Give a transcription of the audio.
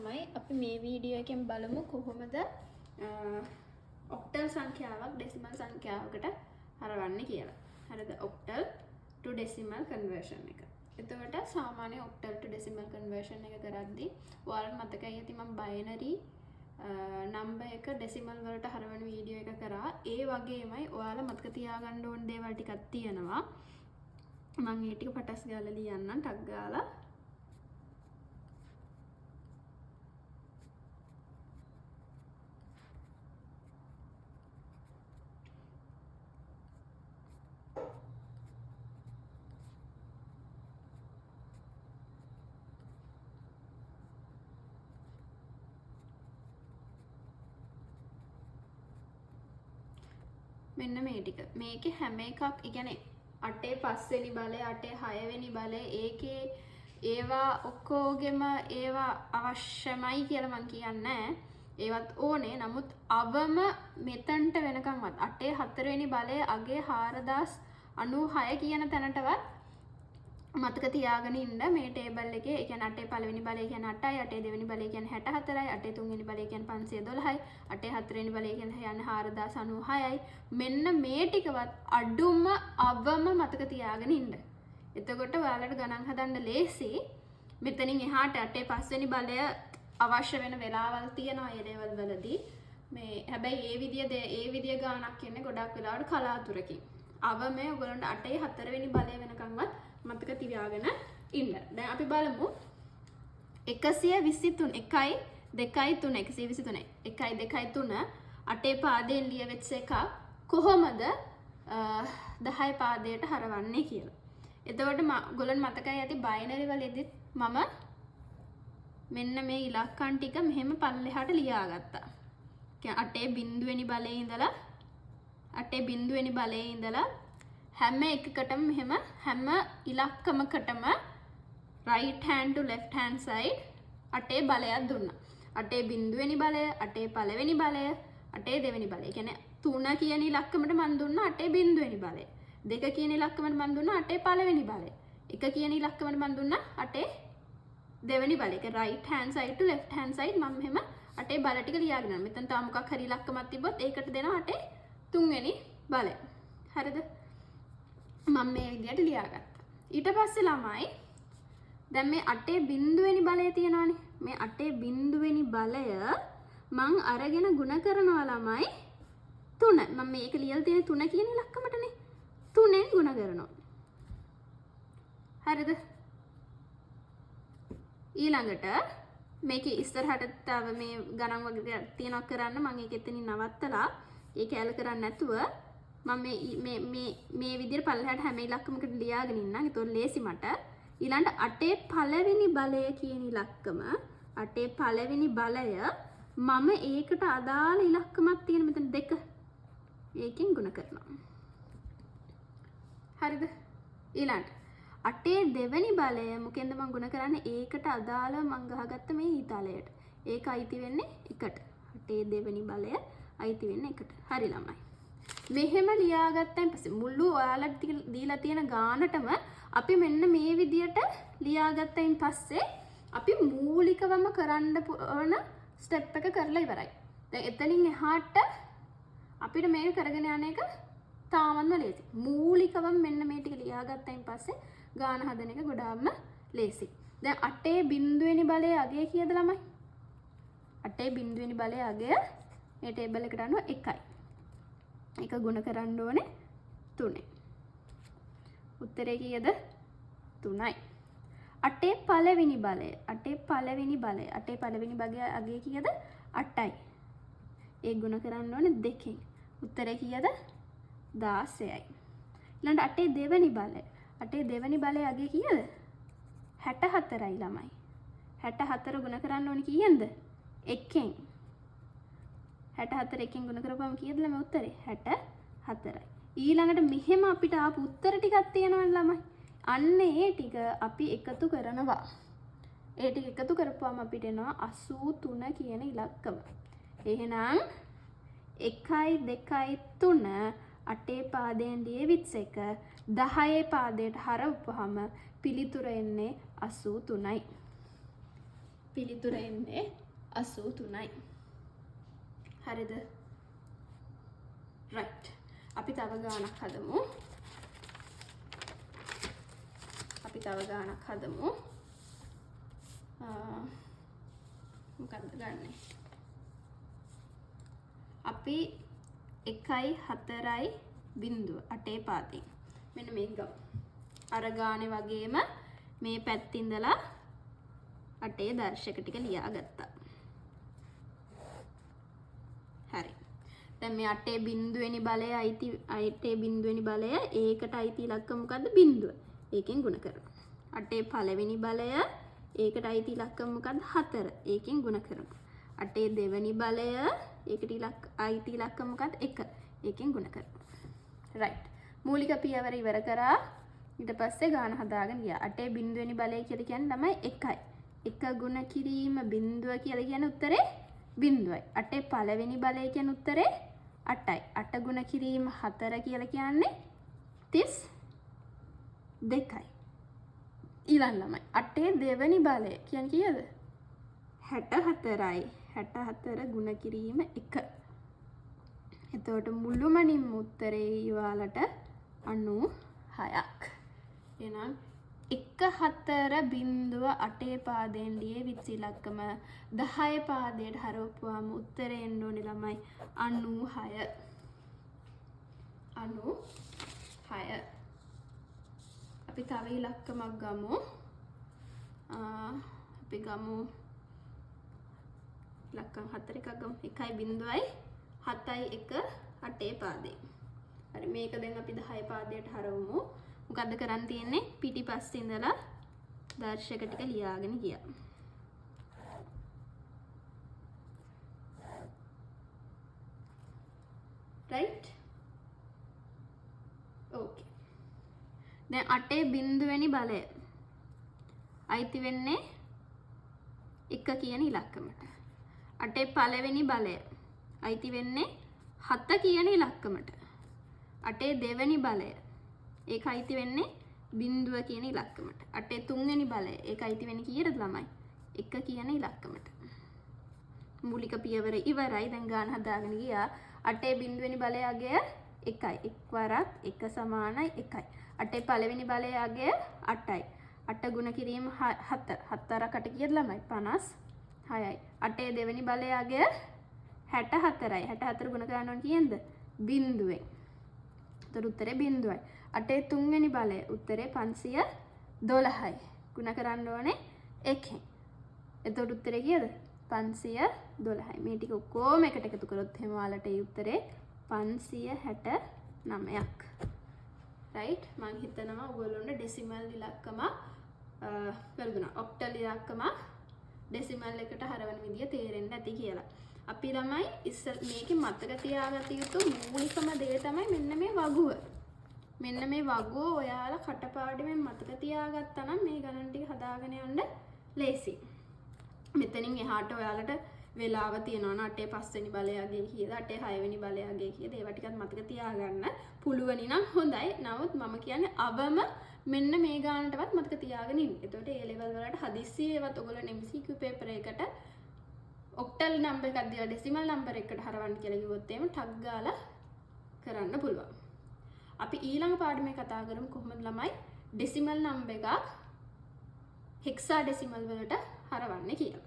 ළමයි, අපි මේ වීඩියෝ එකෙන් බලමු කොහොමද ඔක්ටල් සංඛ්‍යාවක් ඩෙසිමල් සංඛ්‍යාවකට හරවන්නේ කියලා. හරිද? ඔක්ටල් ටු ඩෙසිමල් කන්වර්ෂන් එක. එතකොට සාමාන්‍ය ඔක්ටල් ටු ඩෙසිමල් කන්වර්ෂන් එක කරද්දී ඔයාලට මතකයි ඇති මම බයිනරි නම්බර් එක ඩෙසිමල් වලට හරවන වීඩියෝ එක කරා. ඒ වගේමයි ඔයාලා මතක තියාගන්න ඕන දේවල් ටිකක් තියෙනවා. මම ඒ ටික පටස් ගාලා ලියන්නම් ටක් ගාලා. මෙන්න මේ ටික. මේකේ හැම එකක්, ඒ කියන්නේ 8 5 වෙනි බලය, 8 6 වෙනි බලය, ඒකේ ඒවා ඔක්කොගෙම ඒවා අවශ්‍යමයි කියලා මං කියන්නේ නෑ. ඒවත් ඕනේ. නමුත් අවම මෙතනට වෙනකන්වත් 8 4 වෙනි බලය අගේ 4096 කියන තැනටවත් මතක තියාගෙන ඉන්න මේ ටේබල් එකේ. ඒ කියන්නේ 8 පළවෙනි බලය කියන්නේ 8යි, 8 දෙවෙනි බලය කියන්නේ 64යි, 8 තුන්වෙනි බලය කියන්නේ 512යි, 8 හතරවෙනි බලය කියන්නේ 4096යි. මෙන්න මේ ටිකවත් අඩුම අවම මතක තියාගෙන ඉන්න. එතකොට ඔයාලට ගණන් හදන්න ලේසි. මෙතනින් එහාට 8 පස්වෙනි බලය අවශ්‍ය වෙන වෙලාවල් තියෙනවා ඒ ලෙවල් වලදී. මේ හැබැයි ඒ විදිය ගාණක් කියන්නේ ගොඩක් වෙලාවට කලාතුරකින්. අවම ඔයගොල්ලන්ට 8 හතරවෙනි බලය වෙනකන්වත් මතක තියාගෙන ඉන්න. දැන් අපි බලමු 123 1 2 3 123 1 2 3 අටේ පාදයෙන් ලියවෙච්ච එකක් කොහොමද 10 පාදයට හරවන්නේ කියලා. එතකොට ඔයගොල්ලන් මතකයි ඇති බයිනරි වලදීත් මම මෙන්න මේ ඉලක්කම් ටික මෙහෙම පල්ලෙහාට ලියාගත්තා. කියන්නේ අටේ බිංදුවෙනි බලයේ ඉඳලා අටේ බිංදුවෙනි බලයේ ඉඳලා හැම එකකටම මෙහෙම හැම ඉලක්කමකටම right hand to left hand side අටේ බලයක් දුන්නා. අටේ බිංදුවෙනි බලය, අටේ පළවෙනි බලය, අටේ දෙවෙනි බලය. ඒ කියන්නේ 3 කියන ඉලක්කමට මං දුන්නා අටේ බිංදුවෙනි බලය. 2 කියන ඉලක්කමට මං දුන්නා අටේ පළවෙනි බලය. 1 කියන ඉලක්කමට මං දුන්නා අටේ දෙවෙනි බලය. ඒක right hand side to left hand side මම මෙහෙම අටේ බල ටික ලියාගෙන යනවා. මෙතන තව මොකක් හරි ඉලක්කමක් තිබ්බොත් ඒකට දෙනවා අටේ තුන්වෙනි බලය. හරිද? මම මේ විදියට ලියාගත්තා. ඊට පස්සේ ළමයි දැන් මේ අටේ බිංදුවෙනි බලය තියෙනවානේ. මේ අටේ බිංදුවෙනි බලය මං අරගෙන ගුණ කරනවා ළමයි 3. මම මේක ලියලා තියෙන 3 කියන ඉලක්කමටනේ. 3ෙන් ගුණ කරනවා. හරිද? ඊළඟට මේකේ ඉස්සරහට තව මේ ගණන් වගේ තියෙනවා කරන්න. මං ඒක එතනින් නවත්තලා ඒ කැල කරන්නේ නැතුව මම මේ මේ මේ විදියට පල්ලෙහාට හැම ඉලක්කමකට ලියාගෙන ඉන්නම්. ඒතකොට ලේසි මට. ඊළඟට අටේ පළවෙනි බලය කියන ඉලක්කම, අටේ පළවෙනි බලය මම ඒකට අදාළ ඉලක්කමක් තියෙන මෙතන 2. ඒකෙන් ගුණ කරනවා. හරිද? ඊළඟට අටේ දෙවෙනි බලය මොකෙන්ද මං ගුණ කරන්නේ? ඒකට අදාළව මං ගහගත්ත මේ ඊතලයට. ඒක අයිති වෙන්නේ 1ට. අටේ දෙවෙනි බලය අයිති වෙන්නේ 1ට. හරි ළමයි. මෙහෙම ලියාගත්තයින් පස්සේ මුළු ඔයාලට දීලා තියෙන ගානටම අපි මෙන්න මේ විදියට ලියාගත්තයින් පස්සේ අපි මූලිකවම කරන්න ඕන ස්ටෙප් එක කරලා ඉවරයි. දැන් එතනින් එහාට අපිට මේක කරගෙන යන එක තාමත්ම ලේසි. මූලිකවම මෙන්න මේ ටික ලියාගත්තයින් පස්සේ ගාන හදන එක ගොඩාක්ම ලේසි. දැන් අටේ බිංදුවෙනි බලය අගය කීයද ළමයි? අටේ බිංදුවෙනි බලය අගය මේ ටේබල් එකට අනුව 1යි. එක ගුණ කරන්න ඕනේ 3. උත්තරේ කීයද? 3යි. අටේ පළවෙනි බලය, අටේ පළවෙනි බලය, අටේ පළවෙනි බලය අගය කීයද? 8යි. ඒ ගුණ කරන්න ඕනේ 2. උත්තරේ කීයද? 16යි. ඊළඟට අටේ දෙවෙනි බලය, අටේ දෙවෙනි බලය අගය කීයද? 64යි ළමයි. 64 ගුණ කරන්න ඕනේ කීයෙන්ද? 1න්. 64 එකෙන් ගුණ කරපුවම කීයද ළමයි උත්තරේ? 64යි. ඊළඟට මෙහෙම අපිට ආපු උත්තර ටිකක් තියෙනවනේ ළමයි. අන්න ඒ ටික අපි එකතු කරනවා. ඒ ටික එකතු කරපුවම අපිට එනවා 83 කියන ඉලක්කම. එහෙනම් 1 2 3 අටේ පාදයෙන් ලියවිච්ච එක 10 පාදයට හරවපුවාම පිළිතුර එන්නේ 83යි. පිළිතුර එන්නේ 83යි. හරිද? රයිට්. අපි තව ගාණක් හදමු. අපි තව ගාණක් හදමු. මොකද්ද ගන්නෙ? අපි 1 4 0 8 පාදයෙන්. මෙන්න මේක ගමු. අර ගානේ වගේම මේ පැත්තේ ඉඳලා 8 දර්ශක ටික ලියාගත්තා. හරි. දැන් මේ 8 බිංදුවෙනි බලය අයිති 8 බිංදුවෙනි බලය ඒකට අයිති ඉලක්කම මොකද්ද? බිංදුව. ඒකෙන් ගුණ කරනවා. 8 පළවෙනි බලය ඒකට අයිති ඉලක්කම මොකද්ද? 4. ඒකෙන් ගුණ කරනවා. 8 දෙවෙනි බලය ඒකට අයිති ඉලක්කම මොකද්ද? 1. ඒකෙන් ගුණ කරනවා. රයිට්. මූලික පියවර ඉවර කරා. ඊට පස්සේ ගාන හදාගෙන ගියා. 8 බිංදුවෙනි බලය කියලා කියන්නේ ළමයි 1යි. 1 ගුණ කිරීම බිංදුව කියලා කියන උත්තරේ බිංදුවයි. 8 පළවෙනි බලය කියන උත්තරේ 8යි. 8 ගුණ කිරීම 4 කියලා කියන්නේ 32යි. ඊළඟ ළමයි 8 දෙවෙනි බලය කියන්නේ කීයද? 64යි. 64 ගුණ කිරීම 1. එතකොට මුළුමනින්ම උත්තරේ ඔයාලට 96ක්. එහෙනම් 1 4 0 8 පාදයෙන් ලියවිච්ච ඉලක්කම 10 පාදයට හරවපුවාම උත්තරේ එන්න ඕනේ ළමයි 96. 96. අපි තව ඉලක්කමක් ගමු. අපි ගමු ඉලක්කම් 4 එකක් ගමු. 1 0 7 1 8 පාදයෙන්. හරි, මේක දැන් අපි 10 පාදයට හරවමු. මොකද්ද කරන් තියෙන්නේ? පිටිපස්සේ ඉඳලා දර්ශක ටික ලියාගෙන ගියා. රයිට්? ඕකේ. දැන් 8 බිංදුවෙනි බලය අයිති වෙන්නේ 1 කියන ඉලක්කමට. 8 පළවෙනි බලය අයිති වෙන්නේ 7 කියන ඉලක්කමට. 8 දෙවෙනි බලය ඒක අයිති වෙන්නේ බිංදුව කියන ඉලක්කමට. 8 තුන්වෙනි බලය ඒක අයිති වෙන්නේ කීයටද ළමයි? 1 කියන ඉලක්කමට. මූලික පියවර ඉවරයි. දැන් ගාන හදාගෙන ගියා. 8 බිංදුවෙනි බලය අගය 1යි. එක් වරක් 1 සමානයි 1යි. 8 පළවෙනි බලය අගය 8යි. 8 ගුණ කිරීම 7. 7 වරක් 8 කීයද ළමයි? 56යි. 8 දෙවෙනි බලය අගය 64යි. 64 ගුණ කරන්න ඕන කීයෙන්ද? බිංදුවෙන්. එතකොට උත්තරේ බිංදුවයි. 8 තුන්වෙනි බලය උත්තරේ 512යි. ගුණ කරන්න ඕනේ එකෙන්. එතකොට උත්තරේ කීයද? 512යි. මේ ටික ඔක්කොම එකට එකතු කරොත් එහෙම ඔයාලට ඒ උත්තරේ 569ක්. රයිට්? මං හිතනවා ඔයගොල්ලොන්ට ඩෙසිමල් ඉලක්කම වැරදුනා. ඔක්ටල් ඉලක්කම ඩෙසිමල් එකට හරවන විදිය තේරෙන්න ඇති කියලා. අපි ළමයි ඉස්සර මේකේ මතක තියාගත යුතු මූලිකම දේ තමයි මෙන්න මේ වගුව. මෙන්න මේ වගුව ඔයාලා කටපාඩමින් මතක තියාගත්තා නම් මේ ගණන් ටික හදාගෙන යන්න ලේසි. මෙතනින් එහාට ඔයාලට වෙලාව තියෙනවා නම් 8 5 වෙනි බලයගේ කීයද 8 6 වෙනි බලයගේ කීයද ඒවා ටිකත් මතක තියාගන්න පුළුවනි නම් හොඳයි. නමුත් මම කියන්නේ අවම මෙන්න මේ ගානටවත් මතක තියාගෙන ඉන්න. එතකොට ඒ ලෙවල් වලට හදිස්සියෙවත් ඔයගොල්ලෝ MCQ paper එකට ඔක්ටල් නම්බර් එකක් දීලා ඩෙසිමල් නම්බර් එකකට හරවන්න කියලා කිව්වොත් එහෙම ටක් ගාලා කරන්න පුළුවන්. අපි ඊළඟ පාඩමේ කතා කරමු කොහොමද ළමයි ඩෙසිමල් නම්බර් එකක් හෙක්සා ඩෙසිමල් වලට හරවන්නේ කියලා.